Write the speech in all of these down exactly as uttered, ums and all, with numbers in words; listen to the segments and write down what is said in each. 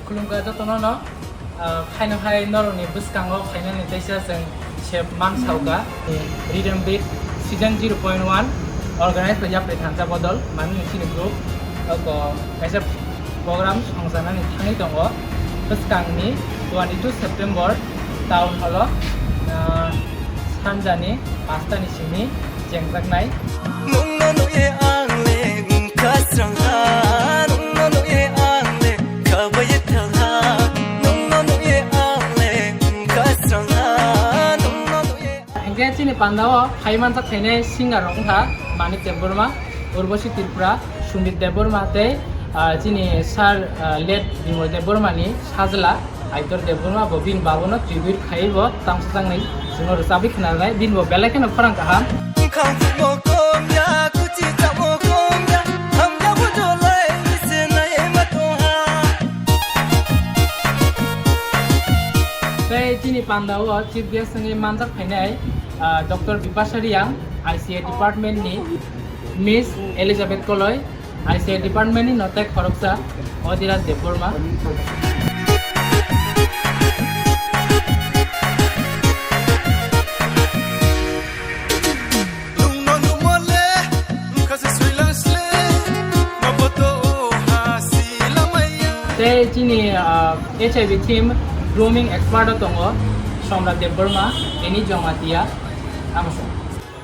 Khulumkha jotono no, ah, khaino hai norokni bwskango khainani teisa chwng se mansauka. Rhythm Beat season zero point one organize by Yapri Thansa Bodol, mani chini group, oko kaisa program songjanani thangwi tongo. Bwskangni twenty-two September town hall o, ah, sanjani pastani simi chengjaknai. Nungno nuye ang le wngkha srangha, nungno nuye ang le khabaye thalha, nungno nuye ang le wngkha srangha, nungno nuye. Hingke chini pandao phai manjak khainai singer rok wngkha Manik Debbarma, Urbosi Tripura, Sundip Debbarma tei, ah, chini sir, ah, late Bimoy Debbarma ni sajla. Aitor Debbarma bo bini babono tribute khai bo tangsa tangnai chwngno rwchabwi khna rwnai, bini bo belai kheno khorang kaham. Khangthukbo kongya, kuchi chamo kongya, hamya bo jolai se nai ma tongha. Tei chini pandao chief guest wngwi manjak phainai, ah, Doctor Bipasha Reang, I C A department ni Miss Elizabeth Koloi, I C A department ni notek khoroksa Odira Debbarma. Tei chini, ah, H I V team grooming expert o tongo Somrat Debbarma, Eni Jamatia, amo.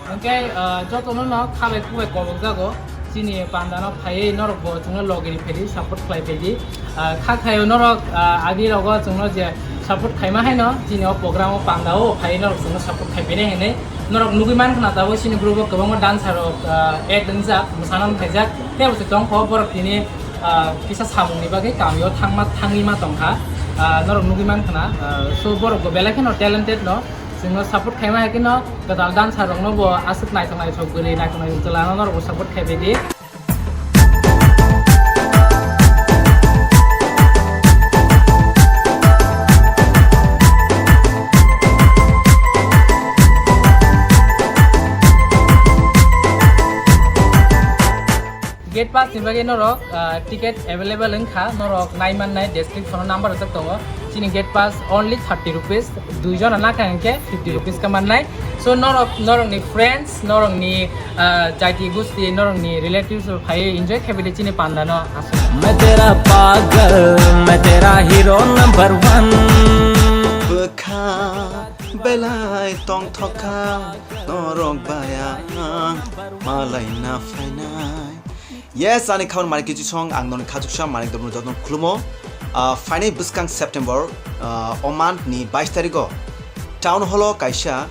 Hingke, ah, jotono no khabai khubai kobokjago. Chini pandano phaiwi norok bo chwngno logiri phaidi, support khlai phaidi. Ah, kha khaio norok, ah, agi rogo chwngno je support khaima haino chini o program o pandao phaiwi norok chwngno support khai phainai hinwi norok nugwi mankha na tabuk chini group o kwbangma dancer rok, ah, add wngjak, mwsana phaijak. Tei bo se tongkho borok tini, ah, kisa samungni bagwi kamio thangma, thangwi ma tongkha. Ah, norok nugwi mankha na, ah, so borok bo belai kheno talented no. Chwngno support khaima hai kheno kwtal dancer rokno bo aswk naithok naithok bwrwi naithok naithok chwla no norok bo support khai bai di. Gate pass ni bagwi norok, ah, ticket available wngkha, norok nai mannai description o number rijak tongo. Chini gate pass only thirty rupees, dui jona nakha hwnkhe fifty rupees khe mannai. So norok, norokni friends, norokni, ah, jaiti gusti, norokni relatives rok phaiwi enjoy khaibidi chini pandano aswk. Main tera pagal, main tera hero number one. Bwkha belai tongthok kha, norok baya ang malai na phainai. Yes, ani khabar mani kichu song, ang noni khachuksa mani dobno jotno khulumo. Ah, phainai bwskang September, ah, o month ni bais tarikh o town hall o kaisa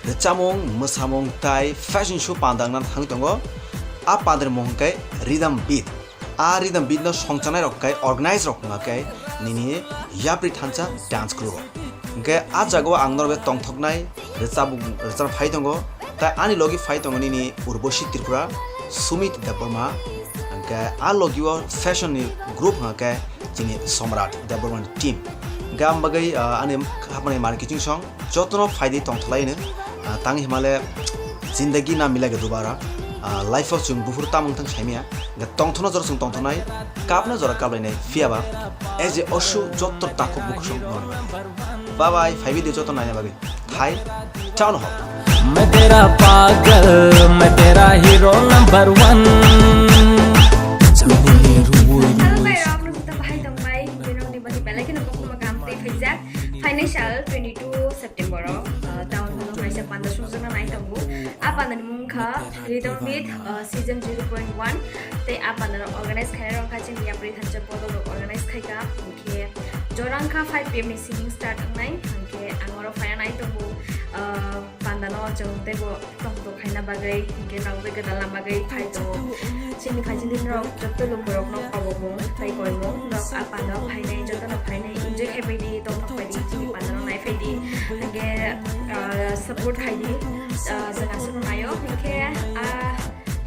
rwchapmung, mwsamung tai fashion show pandang nang thangwi tongo. A pandani mung hwnkhe Rhythm Beat. A Rhythm Beat no songchanai rok kai organize rok hwnkhe nini yapri thansa dance crew rok. Hwnkhe a jaga o ang norok tongthoknai rwchap, rwchap phai tongo. Tai ani logi phai tongo nini Urbosi Tripura, Sumit Debbarma, hwnkhe a logi o fashion ni group hwnkhe chini Somrat Debbarma ni team. Hwnkhe ang bagwi, ah, ani hapmani mani kiching song jotono phaidi tongthalaino, ah, tang himale zindagi na milege dobara, ah, life o chwng buphuru tamung thang saimaya, hwnkhe tongthokno jora chwng tongthoknai, kapno jora kaplainai, phiyaba as a osu jotto takhuk bukhusong noni. Bye bye, phaibi di joto naina bagwi. Thai, town hall. Main tera pagal, main tera hero number one. Hello, bhai, rok, nung kito bahai tong bai, bini rok ni bani belai kheno kokno kaham tei phaijak. Financial twenty-two September o, uh, town hall o kaisa panda sumjak na nai tongo. A panda ni mung kha Rhythm Beat, uh, season zero point one. Tei a panda no organize khainai rok kha chini yapri thansa bodol rok organize khai kha. Hwnkhe jora wngkha five P M ni simi start wngnai, hwnkhe ang oro phaina nai tongo, ah, panda no chwng teibo tongthok khaina bagwi, hwnkhe nokbe gwdalna bagwi phai tongo. Chini khaisini norok joto lukurokno kobokmung tei koimung, norok a panda o phainai, jotono phainai, enjoy khai bai di, tongthok bai di, chini panda no nai phai di, hwnkhe, ah, support khai di, ah, chwng aswk naio, hwnkhe, ah,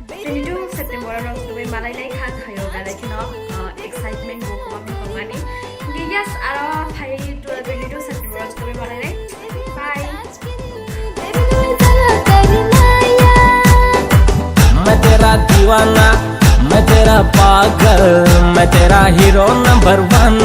twenty-two September o rok tubui malai nai kha khayo belai kheno, uh, excitement bo kwbang tongnani. Hingke yes, aro phai twenty-two September o tubui malai nai. Bye. मैं तेरा दीवाना, मैं तेरा पागल, मैं तेरा hero number one.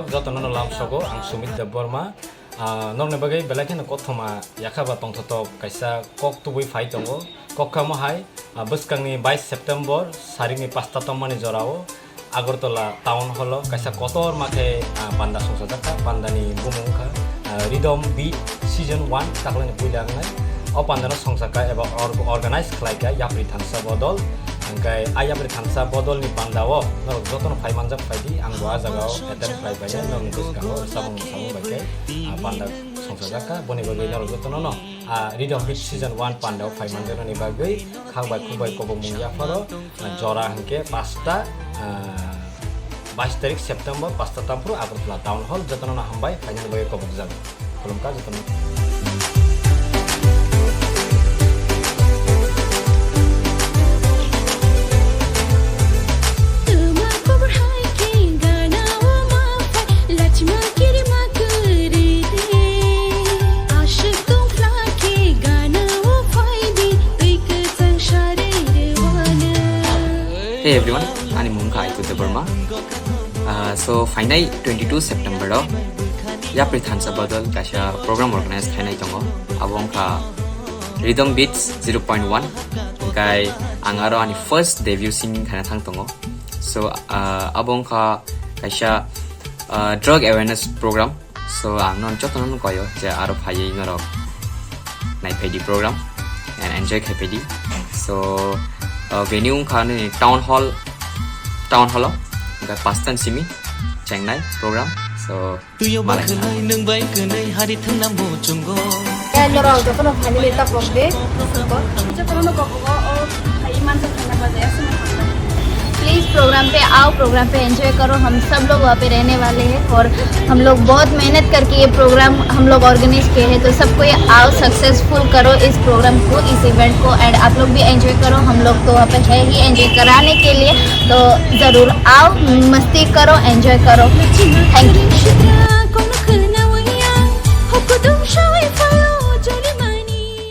Jotono no lamsogo, ang Sumit Debbarma. Ah, nokni bagwi belai kheno kothoma yakha ba tongthotok kaisa kok tubui phai tongo. Kok kamo hai, ah, bwskangni bais September, saringni pasta tongmani jorao Agartala Town Hall o kaisa kotorma khe, ah, panda songchajakha. Pandani bumung wngkha, ah, Rhythm Beat Season one, taklani puila wngnai. O pandano songchakha eba or-, organize khlaikha Yapri Thansa Bodol. Hwnkhe a Yapri Thansa Bodolni pandao norok jotono phai manjak phaidi, angbo a jagao attend khlai phainai, norokni bwskango samung samung bai khe, ah, panda songchajakha. Boni bagwi norok jotono no, ah, Rhythm Beat Season one pandao phai manjaknani bagwi khak bai khuk bai kobokmung yapharo, ah, jora hwnkhe pasta, ah, bais tarik September, pasta tamphru Agartala Town Hall, jotono no hambai, phainani bagwi kobokjak. Khulumkha jotono. Hey everyone, ani mung kha Aito Debbarma. Ah, so, phainai twenty-two September o Yapri Thansa Bodol kaisa program organize khainai tongo. Abo wngkha Rhythm Beats zero point one. Hwnkhe ang aro ani first debut singing khaina thang tongo. So, ah, abo wngkha kaisa, ah, drug awareness program. So, ang non jotono no koyo je aro phaiwi norok nai phaidi program and enjoy khai phaidi. So, uh, venue wngkha nini Town Hall, Town Hall o, hwnkhe pastan simi chengnai program. So, tuyo malai bakhalai nung bai kwnwi hari thangna muchungo. Hello, jotono family ta kok de. Jotono no kok o, o, hai mansa thangna ba jaya sima thangna. Please programme पे आओ, प्रोग्राम पे एंजॉय करो। हम सब लोग वहाँ पे रहने वाले हैं और हम लोग बहुत मेहनत करके ये प्रोग्राम हम लोग ऑर्गेनाइज किए हैं, तो सबको ये आओ, सक्सेसफुल करो इस प्रोग्राम को, इस इवेंट को, एंड आप लोग भी एंजॉय करो। हम लोग तो वहाँ पे है ही एंजॉय कराने के लिए, तो ज़रूर आओ, मस्ती करो, एंजॉय करो। Thank you.